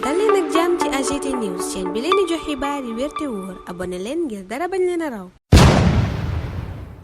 dal leen ak jàmm ci AGT News chaîne bi leen di jox xibaar yi wér te wóor abonné leen ngir dara bañ leen a raw.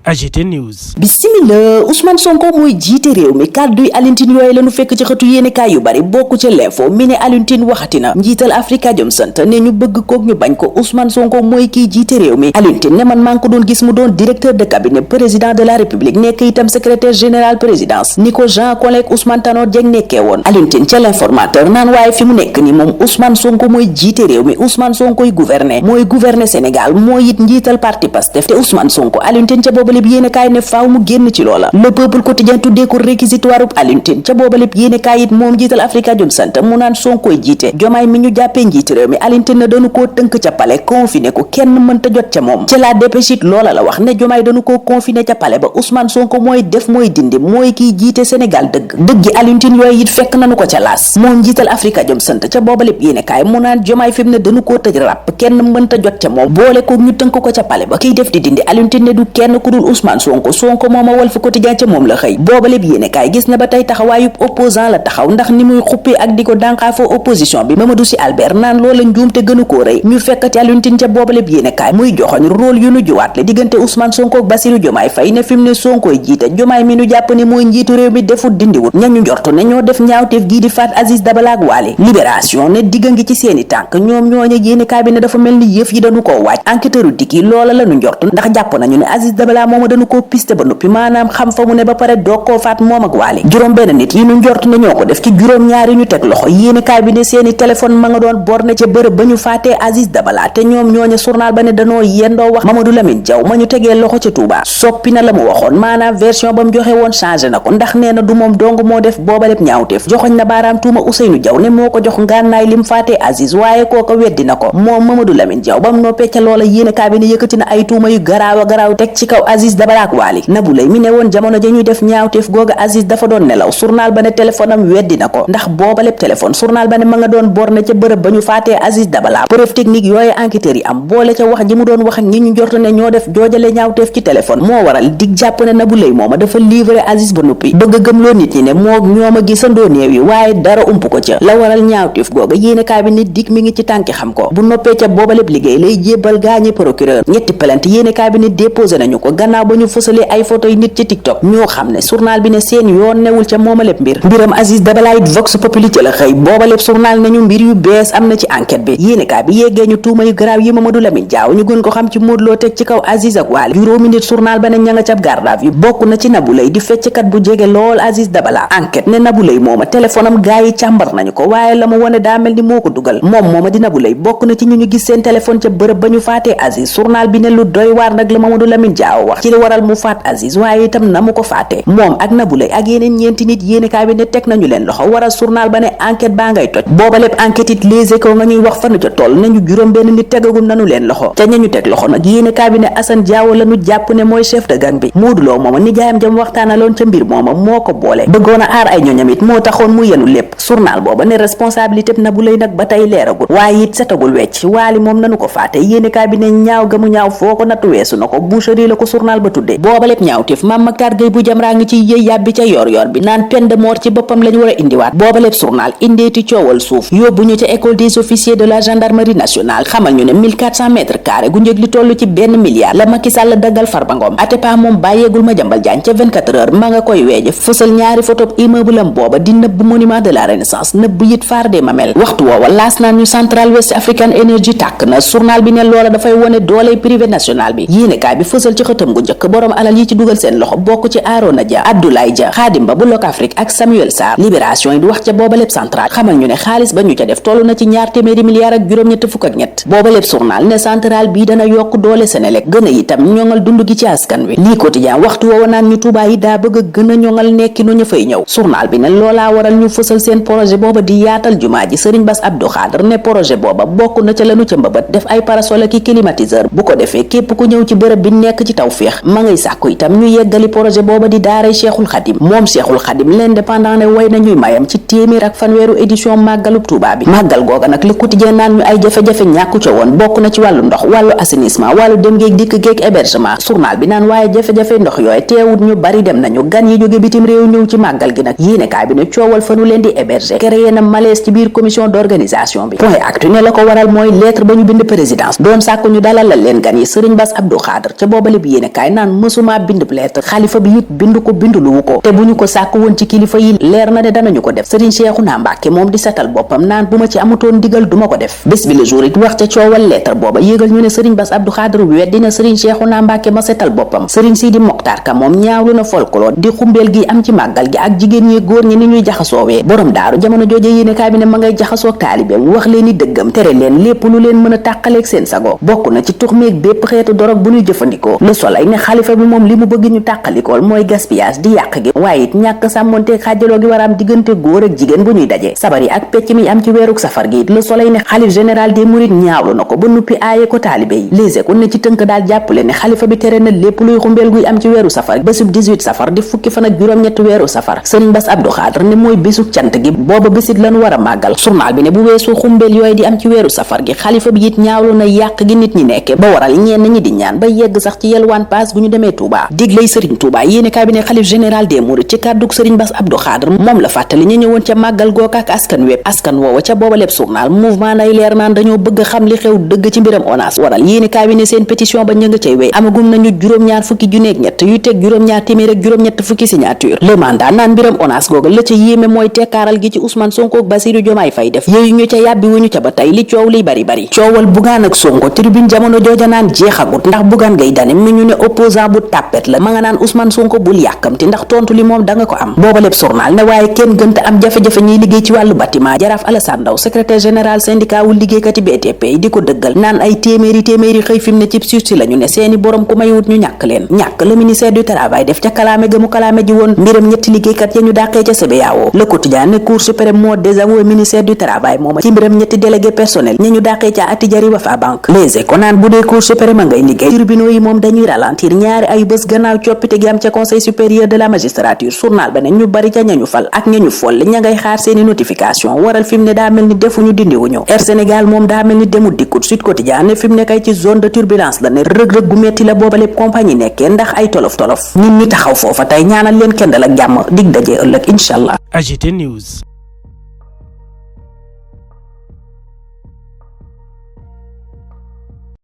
AGT News. Bismillah, Ousmane Sonko mooy jiite réew mi kàdduy Alioune Tine yooyu lañu fekk ci xëtu yéenekaay yu bari bokku ca l'info mi ne Alioune Tine waxati na njiital Afrikajom Sant ne ñu bëgg kook ñu bañ ko Ousmane Sonko mooy kiy jiite réew mi. Alioune Tine ne man maa ngi ko doon gis mu doon directeur de cabinet président de la République nekk itam secrétaire général présidence ni ko Jean collègue Ousmane Tanor Dieng nekkee woon. Alioune Tine ca l'informateur naan waaye fi mu nekk ni moom Ousmane Sonko mooy jiite réew mi Ousmane Sonkoy gouverner mooy gouverner Sénégal mooy it njiital parti Pastef te Ousmane Sonko Alioune Tine ca boobu yéenekaay ne faaw mu génn ci loola. Le Peuple Quotidien tuddee ko réquisitoire ub Alioune Tine ca booba lépp yéenekaay it moom jiital Afrikajom Sant mu naan Sonkoy jiite Jomaay mi ñu jàppee njiit réew mi Alioune Tine na dañu koo tënk ca palais confiné ko kenn mënta jot ca moom ca la dépêche it loola la wax ne Jomaay dañu koo confiné ca palais ba Ousmane Sonko mooy def mooy dindi mooy kiy jiite Sénégal dëggi Alioune Tine yooyu it fekk nañu ko ca laas moom jiital Afrikajom Sant ca booba lépp yéenekaay mu naan Jomaay fi mu ne dañu koo tëj ràpp kenn mënta jot ca moom boole ko ñu tënk ko ca palais ba kiy def di dindi Alioune Tine ne du kenn ku dul Ousmane Sonko mooma Walf Quotidien ca moom la xëy boobale bi yéenekaay gis na ba tey taxawaayub opposant la taxaw ndax ni muy xuppee ak di ko dànqaafoo opposition bi Mamadou Sy Albert naan loola njuum te gënu koo rëy ñu fekkati Alioune Tine ca boobale bi yéenekaay muy joxoñ rôle yu nu juwaat le diggante Ousmane Sonko ak Bassirou Diomaye Faye ne fi mu ne Sonkoy jiite Diomaye mi nu jàpp ne mooy njiitu réew mi defut dindiwut ñañu njortu ne ñoo def ñaawteef gii di faat Aziz Dabala ak Waly Libération ne digga ngi ci seeni tànk ñoom ñooñu yéenekaay bi ne dafa mel ni yëf yi dañu koo waaj enquêteuru dikki loola lañu njortu ndax jàpp nañu ne Aziz Dabala mooma dañu koo piste ba noppi maanaam xam fa mu ne ba pare doog koo faat moom ak Waly juróom benn nit yi ñu njort ne ñoo ko def ci juróom ñaari ñu teg loxo yéenekaay bi ne seeni téléphone ma nga doon borne ca bërëb ba ñu faatee Aziz Dabala te ñoom ñooña journal ba ne danoo yendoo wax Mamadou Lamine Diaw ma ñu tegee loxo ca Touba soppi na la mu waxoon maanaam version ba mu joxe woon changé na ko ndax nee na du moom dong moo def booba lépp ñaawteef joxoñ na baaraam tuuma Ousseynou Diaw ne moo ko jox ngànnaay lim faatee Aziz waaye kooko weddi na ko moom Mamadou Lamine Diaw ba mu noppee ca loola yéenekaay bi ne yëkkati na ay tuuma yu garaaw a garaaw teg ci kaw Aziz Dabala ak Waly Nabou Leye mi ne woon jamono ja ñuy def ñaawteef googa Aziz dafa doon nelaw journal ba ne téléphone am weddi na ko ndax booba lépp téléphone journal ba ne ma nga doon borne ca bërëb ba ñu faatee Aziz Dabala preuve technique yooyu enquêteurs yi am boole ca wax ji mu doon wax ak ñi ñu njort ne ñoo def joojale ñaawteef ci téléphone moo waral dig jàpp ne Nabou Leye mooma dafa livré Aziz ba noppi bëgg a gëmloo nit ñi ne moo ñooma gisandoo néew yi waaye dara ump ko ca la waral ñaawteef googa yéenekaay bi ne dig mi ngi ci tànki xam ko bu noppee ca booba lépp liggéey lay jébbal gaañi procureur ñetti plainte yéenekaay bi ne déposé nañu ko gannaaw ba ñu fësalee ay photo yi nit ci TikTok ñoo xam ne journal bi ne seen yoon newul ca mooma lépp mbiram Aziz Dabala it Vox Populi ca la xëy booba lépp journal nañu mbir yu bees am na ci enquête bi yéenekaay bi yeggee ñu tuuma yu garaaw yi Mamadou Lamine Diaw ñu gën ko xam ci Modou Lo teg ci kaw Aziz ak Waly juróomi nit journal ba ne ña nga ca garde à vue bokk na ci Nabou Leye di fecckat bu jege lool Aziz Dabala enquête ne Nabou Leye mooma téléphone am gaa yi càmbar nañu ko waaye la mu wone daa mel ni moo ko dugal mooma di Nabou Leye bokk na ci ñu gis seen téléphone ca bërëb ba ñu faatee Aziz journal bi ne lu doy waar nag la Mamadou Lamine Diaw wax ci li waral mu faat Aziz waaye itam na mu ko faatee moom ak Nabou Leye ak yeneen ñeenti nit yéenekaay bi ne teg nañu leen loxo waral journal ba ne enquête baa ngay toj booba lépp enquête it Les Échos nga ñuy wax fanu ca toll nañu juróom benn nit tegagum nanu leen loxo te ñañu teg loxo nag yéenekaay bi ne Assane Diawo lañu jàpp ne mooy chef de gang bi Modou Lo mooma ni jaayam jam waxtaanaloon ca mbir mooma moo ko boole bëggoon a aar ay ñoñam it moo taxoon mu yenu lépp journal booba ne responsabilité Nabou Leye nag ba tey leeragul waaye it setagul wecc Waly moom nanu ko faate yéenekaay bi ne ñaaw ga mu ñaaw foo ko nattu weesu na ko boucherie la ko journal ba tuddee booba lépp ñaawteef Mame Mactar Gueye bu Jamra ngi ci yëy yàbbi ca yor bi naan peine de mort ci boppam lañu war a indiwaat booba lépp journal indeeti coowal suuf yóbbu ñu ca école des officiers de la gendarmerie nationale xamal ñu ne 1400 mètres carrés gu njëg li toll ci benn milliard la Macky Sall daggal Farba Ngom Atepa moom bàyyeegul Madiambal Diagne ca 24 heures ma nga koy weeje fësal ñaari photo immeuble am booba di nëbb monument de la renaissance nëbb it phare des Mamelles waxtu woowa laas naan ñu Central West African Energy tàkk na journal bi ne loola dafay wone dooley privé national bi yéenekaay bi fësal ci xëtam gu njëkk borom alal yi ci dugal seen loxo bokk ci Arona Dia Abdoulaye Dia Khadim Ba bu Locafrique ak Samuel Sarr Libération yi di wax ca booba lépp central xamal ñu ne xaalis ba ñu ca def toll na ci ñaar téeméeri milliards ak juróom-ñett fukk ak ñett booba lépp journal ne central bii dana yokk doole Senelec gën a itam ñoŋal dund gi ci askan wi lii quotidien waxtu woowa naan ñu Touba yi daa bëgg a gën a ñoŋal nekki nu ñu fay ñëw journal bi ne loolaa waral ñu fësal seen projet booba di yaatal jumaa ji Serigne Bass Abdou Khadre ne projet booba bokk na ca lanu ca mbëbët def ay parasol ak climatiseur bu ko defee képp ku ñëw ci bërëb bi nekk ci tawfeex féex. ma ngay sàkku itam ñu yeggali projet booba di daaray Cheikhul Khadim. moom Cheikhul Khadim l'indépendant ne way nañuy mayam ci téeméer ak fanweeru édition màggalub Tuuba bi. màggal googa nag Le Quotidien naan ñu ay jafe-jafe ñàkku ca woon bokk na ci wàllu ndox wàllu assainissement wàllu dem géeg dikk géeg hébergement. journal bi naan waaye jafe-jafe ndox yooyu teewut ñu bari dem nañu gan yi jóge bitim réew ñëw ci màggal gi nag yéenekaay bi ne coowal fa nu leen di héberger créé na malaise ci biir commission d'organisation bi. Point Actu ne la ko waral mooy lettre ba ñu bind présidence doon sàkku ñu dalalal leen gan yi Serigne Bass Abdou Khadre ca boobale bi yéenekaay naan mësuma bind lettre xalifa bi it bind ko binduluwu ko te bu ñu ko sàkku woon ci kilifa yi leer na ne danañu ko def. Serigne Cheikhouna Mbacké moom di setal boppam naan bu ma ci amutoon ndigal duma ko def. Bés bi le jour it wax ca coowal lettre booba yégal ñu ne Serigne Bass Abdou Khadre weddi na Serigne Cheikhouna Mbacké ma setal boppam. Serigne Sidi Mokhtar Ka moom ñaawlu na folklore di xumbeel gi am ci màggal gi ak jigéen ñi góor ñi ni ñuy jaxasoowee. borom daaru jamono jooje yéenekaay bi ne ma ngay jaxasoog taalibeem wax leen ni dëggam tere leen lépp lu leen mën a tàqaleeg seen sago bokk na ci tuxmeeg bépp xeetu dorog bu ñuy jëfandikoo. Le Soleil ne xalifa bi moom li mu bëgg ñu tàqalikool mooy gaspillage di yàq gi waaye it ñàkk sàmmonteeg xaajaloo gi war a am diggante góor ak jigéen bu ñuy daje. sabar yi ak pecc mi am ci weeruk safar gi it Le Soleil ne xalif général des mourides ñaawlu na ko ba nuppi aaye ko taalibe yi. Les Échos ne ci tënk daal jàppale ne xalifa bi tere na lépp luy xumbeel guy am ci weeru safar bésub 18 safar di fukki fan ak juróom-ñetti weeru safar. Serigne Bass Abdou Khadre ne mooy bésub cant gi booba bésit lañu war a màggal. journal bi ne bu weesoo xumbeel yooyu di am ci weeru safar gi xalifa bi it ñaawlu na yàq gi nit ñi nekke ba waral ñenn ñi di ñaan ba yegg sax ci yelwaan paas bu ñu demee Touba. diglay Serigne Touba yéenekaay bi ne xalif général des mourides ci kàddug Serigne Bass Abdou Khadre moom la fàttali ñu ñëwoon ca màggal gooka ak askan wépp askan woowa ca booba lépp journal mouvement nay leer naan dañoo bëgg xam li xew dëgg ci mbiram ONAS waral yéenekaay bi ne seen pétition ba ña nga cay wéy amagum nañu juróom-ñaar fukki junneeg ñett yu teg juróom-ñaar téeméer ak juróom-ñett fukki signature. Le Mandat naan mbiram ONAS googa la ca yéeme mooy tekkaaral gi ci Ousmane Sonko ak Bassirou Diomaye Faye def yooyu ñu ca yàbbi wuñu ca ba tey li coow liy bari bari coowal Bougane ak Sonko tribune jamono jooja naan jeexagut ndax Bougane Gueye Dany mi ñu ne opposant bu tàppet la ma nga naan Ousmane Sonko bul yàkkamti ndax tontu li moom da nga ko am booba lépp journal ne waaye kenn gënta am jafe-jafe ñiy liggéey ci wàllu bâtiment Jaraaf Alassane Ndaw secrétaire général syndicat wu liggéeykati BTP yi di ko dëggal naan ay téeméeri xëy fi mu ne cib sursi la ñu ne seeni borom ku may wut ñu ñàkk leen ñàkk le ministère du travail def ca kalaame ga mu kalaame ji woon mbiram ñetti liggéeykat ya ñu dàqee ca CBAO Le Quotidien ne Cour suprême moo désavoué ministère du travail mooma ci mbiram ñetti délégué personnel ña ñu dàqee ca Attijari Wafa Bank. Les Échos naan bu dee Cour suprême ngay liggéey tribunaux yi moom dañuy ralentir ñaari ay bés gannaaw coppite gi am ca conseil supérieur de la magistrature journal ba ne ñu bari ca ñañu fal ak ñañu folle ña ngay xaar seeni notification waral fi mu ne daa mel ni defuñu dindiwuñu Air Sénégal moom daa mel ni demul dikkut Sud Quotidien ne fi mu ne kay ci zone de turbulence la ne rëg-rëg gu metti la booba lépp compagnie nekkee ndax ay tolof-tolof nit ñi taxaw foofa tey ñaanal leen kendal ak jàmm dig daje ëllëg incha allah. AGT News.